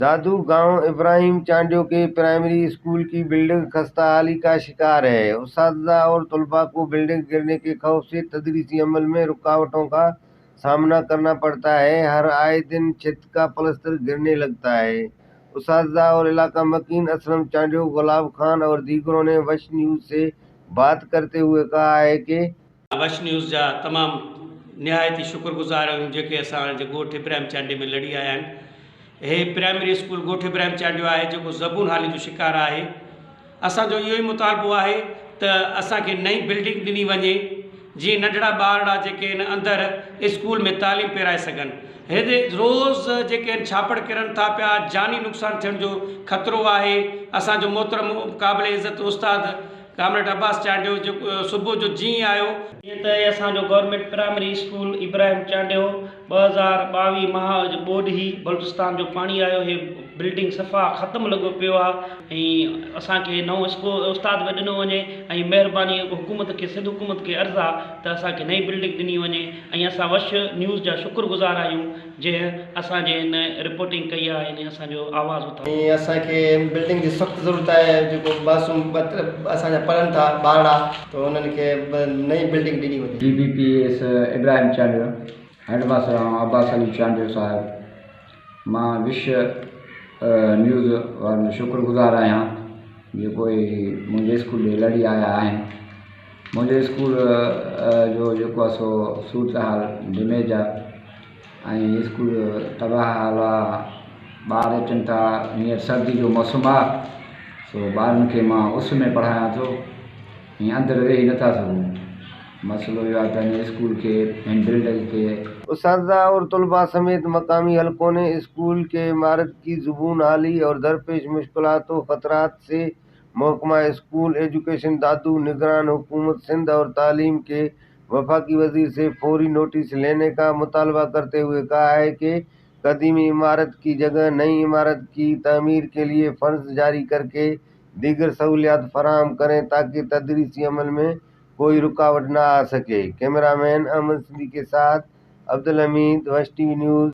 दादू गांव इब्राहिम चांडियो के primary school की बिल्डिंग खस्ताहाली का शिकार है। उसातिज़ा और तलबा को बिल्डिंग गिरने के खौफ से तदरीसी अमल में रुकावटों का सामना करना पड़ता है। हर आए दिन छत का प्लस्तर गिरने लगता है। उसातिज़ा और इलाका मकीन असलम चांडियो, गुलाब खान और दीगरों ने वश न्यूज़ से बात करते हुए कहा है कि वश न्यूज़ جا تمام نهايت ئي شڪر گذار آهيون جيڪي اسان جي ڳوٺ ابراهيم چانڊيي ۾ لڙي آيا آهن. هي پرائمري اسڪول ڳوٺ ابراهيم چانڊيو آهي جيڪو زبون حالي جو شڪار آهي. اسان جو اهو ئي مطالبو آهي ته اسان کي نئين بلڊنگ ڏني وڃي جيئن ننڍڙا ٻارڙا جيڪي آهن اندر اسڪول ۾ تعليم پرائي سگهن. هتي روز جيڪي آهن ڇاپڙ ڪرن ٿا پيا جاني نقصان ٿيڻ جو خطرو آهي. اسان جو محترم قابل عزت استاد ڪامريڊ عباس چانڊيو جيڪو صبح جو جيئن ئي آيو. جيئن ته اسان جو government primary school Ibrahim Chandio 2022 مها ٻوڏ هي بلوچستان جو پاڻي آيو هي بلڊنگ صفا ختم لڳو پيو آ ۽ اسان کي نئون اسڪو استاد به ڏنو وڃي ۽ مهرباني حڪومت کي سنڌ حڪومت کي عرض آ ته اسان کي نئين بلڊنگ ڏني وڃي ۽ اسان وش نيوز جا شڪر گذار آهيون جنهن اسان جي هن رپورٽنگ ڪئي آهي ۽ اسان جو آواز اٿاريو. ۽ اسان کي بلڊنگ جي سخت ضرورت آهي جيڪو معصوم اسان جا پڙهن ٿا ٻارڙا ته انهن کي نئين بلڊنگ ڏني وڃي. G P P S Ibrahim Chandio head master آئون عباس علي چانڊيو صاحب مان وش نيوز وارن جو شڪر گذار آهيان جيڪو هي منهنجي اسڪول ڏي لڙي آيا آهن منهنجي اسڪول جو جيڪو آهي سو صورتحال ڊيميج آهي ۽ اسڪول تباهه حال آ ٻار اچن ٿا هينئر سردي جو موسم آ سو ٻارن کي مان اس ۾ پڙهايان ٿو ۽ اندر ويهي نٿا سگهون مسئلو اهو آ ته هن اسڪول کي هن بلڊنگ کي. اساتذه اور طلباء سميت مقامي حلقوں نے اسڪول کے عمارت کی زبون حالي اور درپيش مشڪلات و خطرات سے محڪمه اسڪول ايجوڪيشن دادو، نگران حڪومت سندھ اور تعليم کے وفاقي وزير سے فوري نوٽيس ليني کا مطالبه ڪرتي هوئي ڪها هي ڪه قديمي عمارت ڪي جگهه نئي عمارت ڪي تعمير ڪي ليي فنڊز جاري ڪرڪي ديگر سهوليات فراهم ڪرين تاڪه تدريسي عمل ۾ ڪوئي رڪاوٽ نه آ سڪي ڪئميرا مين احمد سنڌي ڪي ساٿ عبدالحميد وش ٽي وي نيوز.